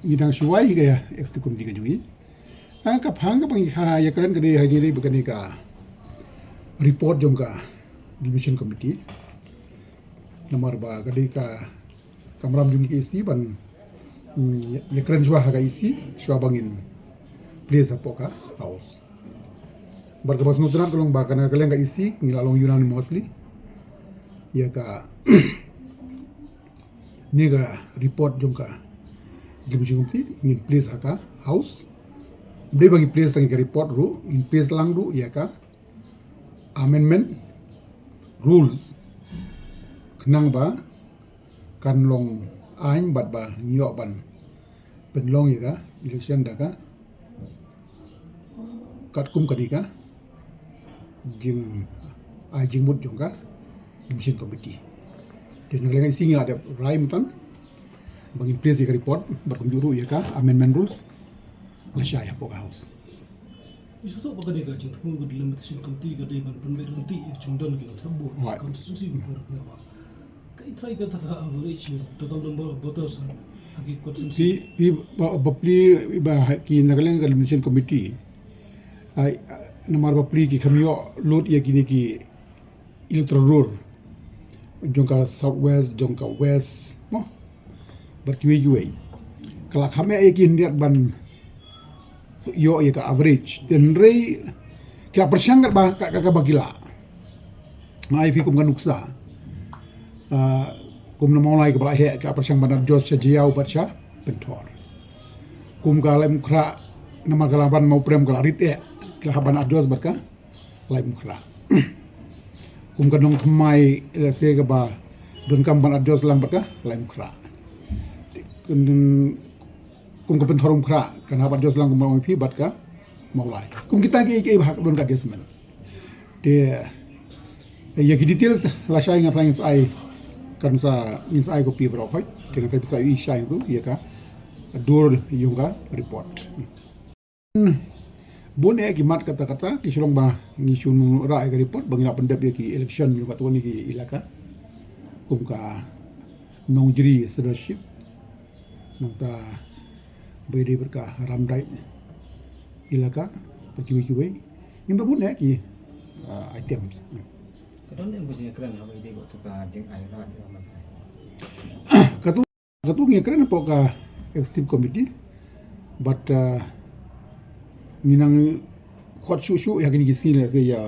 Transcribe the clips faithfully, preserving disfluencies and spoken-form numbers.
Ngi dang shuwa hi ka executive committee ka jong ngi. Ah, ka phang kaba ngi kha ïakren ka dei ha ngi dei ba kane ka report jong ka delimitation committee. Namar ba ka dei ka kamram jong ngi ka E C ban, mm, ïakren shuwa ha ka E C shuwa ba ngin place hapoh ka house. Bad kaba sngewtynnat ka long ba ka na ka liang ka E C ngi la long unanimously ïa ka ne ka report jong ka delimitation committee ngin place ha ka house. Ym dei ba ngin place tang ïa ka report ruh, ngin place lang ruh ïa ka amendment rules khnang ba kan long aiñ bad ba ngi ïoh ban pynlong ïa ka election da ka katkum kane ka jing, ah, jingmut jong ka delimitation committee. Te na ka liang ka E C ngi la dep rai mynta ba ngin place ïa ka report bad kumjuh ruh ïa ka amendment rules lashai hapoh ka house. Ngi sngewthuh ba kane ka jingthmu ka delimitation committee ka dei ban pynbeit ryntih ïa ka jingdon ki nongthep vote constituency ba pher pher ba ka i trai ka ta ka average total number of voters ha ki constituency. Phi, phi ba, ba pli ba ha ki na ka liang ka delimitation committee. Ai, namar ba pli ki kham ïoh lut ïa kine ki electoral roll jong ka South West, jong ka West, mo. Bad kiwei kiwei. Ka la kham eh ïa ki hynriat ban ïoh ïa ka average. Te hynrei ki la pyrshang kat ba, kat, kat, kat ba ki la. Nga ai phi kum ka nuksa. Ah, kum na Mawlai kaba la heh ka pyrshang ban adjust sha Jaïaw bad sha Pynthor. Kum ka Laitumkhrah namar ka la ban Mawprem ka la rit eh. Ka la hap ban adjust bad ka Laitumkhrah. Kum ka Nongthymmai lehse kaba donkam ban adjust lang bad ka Laitumkhrah. Kum, kum ka Pynthor Umkhrah kan hap adjust lang kum ka Mawphi bad ka Mawlai. Kum kita ki, ki, ki hap don ka adjustment. Te ïa ki details lashai nga trai ngin sa ai, kan sa ngin sa ai copy baroh khoit. Te nga trai pynsa i shai tu ïa ka dur ïa ka report. Bun eh ki mat kata kata ki shu long ba ngi shu rah ïa ka report ba ngi la pyndep ïa ki election ïa katto katne ki ilaka. Kum ka Nongjri Sirdarship, nangta ba ïadei bad ka Ramdait ilaka, bad kiwei kiwei. Ngim da bun eh ki, ah, items. Ka don eh ba jingkren ha ba ïadei bad tu ka jingai rah. Katu Katu ngi kren hapoh ka executive committee. Bad, uh, ngi nang khot shuh shuh ïa kine ki sngi lehse ïa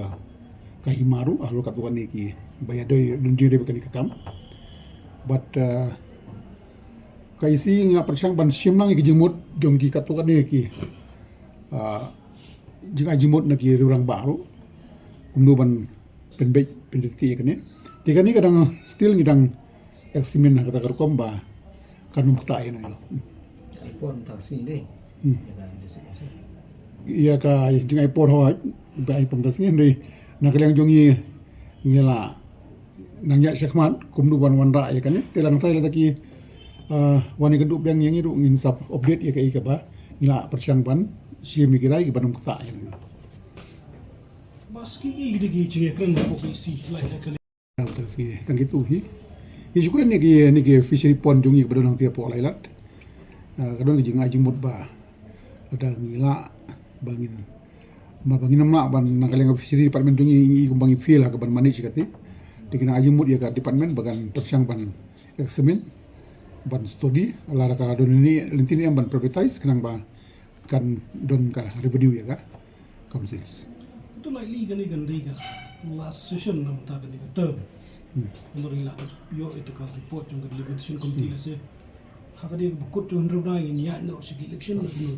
ka hima ruh, halor katto katne ki ba ïadei, don jingïadei bad kane ka kam. Bad, uh, ka E C ngi la pyrshang ban shim lang ïa ki jingmut jong ki katto katne ki, uh, jingai jingmut na ki rangbah ruh. Kumno ban pynbeit pynriti ïa kane. Te kane ka dang still ngi dang examine ha kata ka rukom ba kan ym ktah ïa no. Ai por mynta ka sngi dei. Hmm. Ïa ka district council. Ïa ka jingai por hooid ba ai por mynta ka sngi dei. Na ka liang jong ngi ngi la nang ïa shakhmat kumno ban wanrah ïa kane. Te lada trai lada ki, ah, wan ïakynduh biang ïa ngi ruh ngin sa update ïa kaei kaba ngi la pyrshang ban shim ïa ki rai kiban ym ktah ïa no. Ba shu ki ïa ki dei ki jingïakren hapoh ka E C, lai lai kane. Tang ki, tang kitu hi. Ngi shu kren ïa ki, ïa ki fishery pond jong ngi ba don hangtei hapoh Lailat. Ah, ka don ka jingai jingmut ba lada ngi lah ba ngin, ba ngin ym lah ban, na ka liang ka fishery department jong ngi, ngi kumba ngi fail ha kaban manage kata. Te ngi nang ai jingmut ïa ka department ba kan pyrshang ban examine, ban study, lada ka don lynti, lynti ne em ban privatise khnang ba kan don ka revenue ïa ka councils. To likely kane kan dei ka last session na mynta kane ka term. Hmm. Namar ngi la ïoh ïa ka report jong ka delimitation committee. Hmm. Lehse ha ka dei ka ba kut jong hynriew bnai ngin ïaid noh sha ka election na kumno.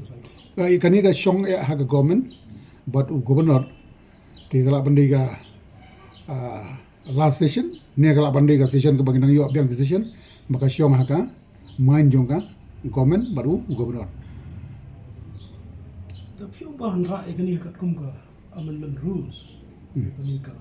Ka, kane ka shong eh ha ka government bad u governor. Te ka lah ban dei ka, ah, last session, ne ka lah ban dei ka session kaba ngi nang ïoh biang ka decision, ba ka shong ha ka mind jong ka government bad u governor. Te phi ong ba wanrah ïa kane ka katkum ka amendment rules. Hmm. Kane ka